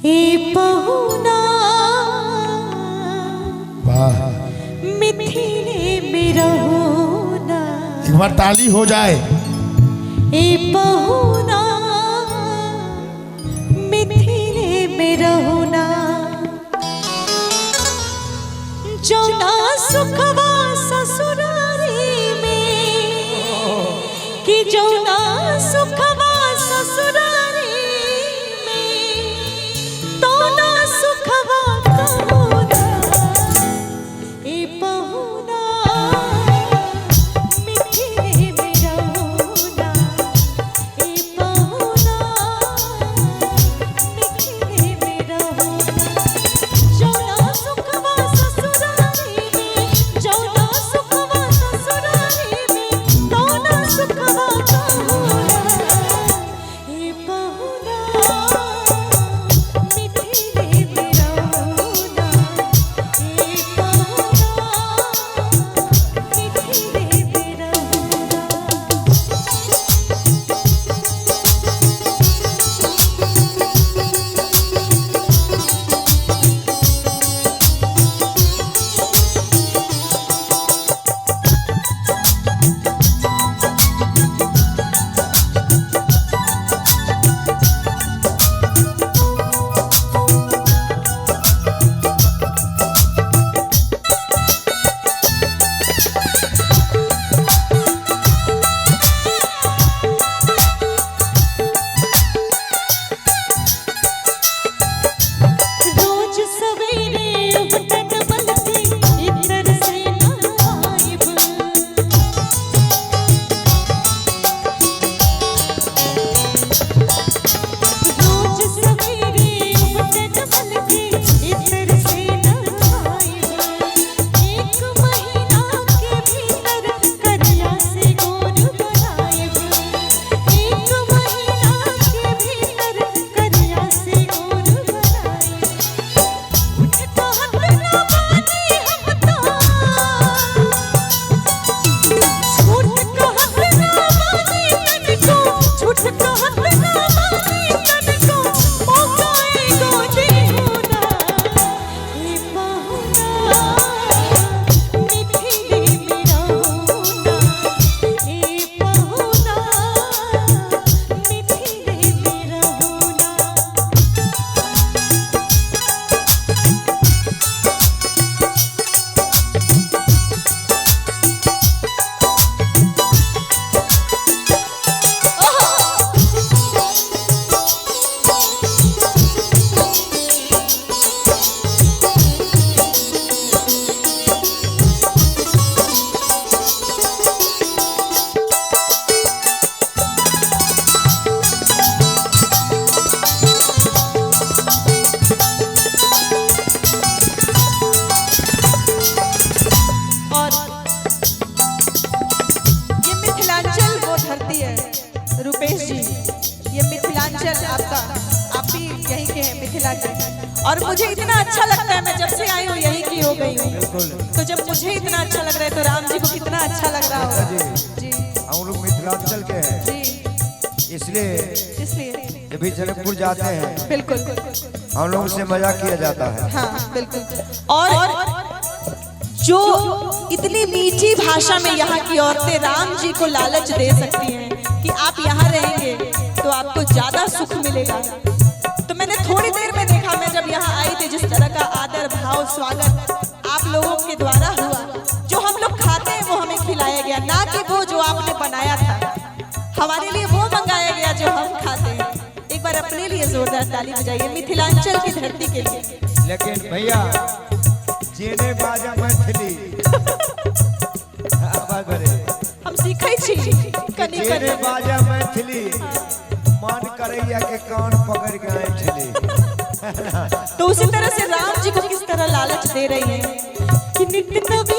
ए पहुना वाह, मिथिले में रहोना। एक बार ताली हो जाए। ए पहुना मिथिले में रहोना, जौना सुखवा ससुरारी में, कि जौना सुखवा ससुरारी में, तौना सुखवा कहुना। ए पहुना मिथिले में रहोना, ए पहुना मिथिले में रहोना। जौना सुखवा ससुरारी में, जौना सुखवा ससुरारी में, तौना सुखवा कहुना। ए पहुना मिथिले में रहोना, ए पहुना मिथिले में रहोना। रोज सवेरे उठन बलती इतर से नहाइब, रोज सवेरे उठन बलती इतर से नहाइब। एक महीना के भीतर करिया से गोर बनाइब, एक महीना के भीतर करिया से गोर बनाइब। कहत ना बानी हम तो, झूठ कहत ना बानी तनिको, झूठ कहत ना बानी तनिको, मौका एगो देहुना। ए पहुना मिथिले में रहोना, ए पहुना मिथिले में रहोना। और ये मिथिलांचल वो धरती है रुपेश जी, ये मिथिलांचल आपका, आप भी यहीं के हैं मिथिला के। और मुझे इतना अच्छा लगता है, मैं जब से आई हूँ यहीं की हो गई हूँ। बिल्कुल। तो जब मुझे इतना अच्छा लग रहा है तो राम जी को कितना अच्छा लग रहा होगा। जी हम लोग मिथिलांचल के हैं, जी, इसलिए इसलिए जब भी जनकपुर जाते हैं बिल्कुल, हम लोगों से मजाक किया जाता है। हाँ बिल्कुल। और जो इतनी मीठी भाषा में यहाँ की औरतें राम जी को लालच दे सकती हैं कि आप यहाँ रहेंगे तो आपको ज्यादा सुख मिलेगा, तो मैंने थोड़ी देर में देखा, मैं जब यहाँ आई थी जिस तरह का आदर भाव स्वागत आप लोगों के द्वारा हुआ, जो हम लोग खाते हैं वो हमें खिलाया गया, ना कि वो जो आपने बनाया था हमारे लिए वो मंगाया गया जो हम खाते हैं। एक बार अपने लिए जोरदार ताली बजाइए मिथिलांचल की धरती के लिए। लेकिन भैया जेने बाजा मैथिली, आवाज भरे, हम सीखै छी कनी जेने कनी। बाजा मैथिली मन करैया के कान पकड़ के ऐठली। तो उसी तरह से राम जी को किस तरह लालच दे रही है कि नित नवीन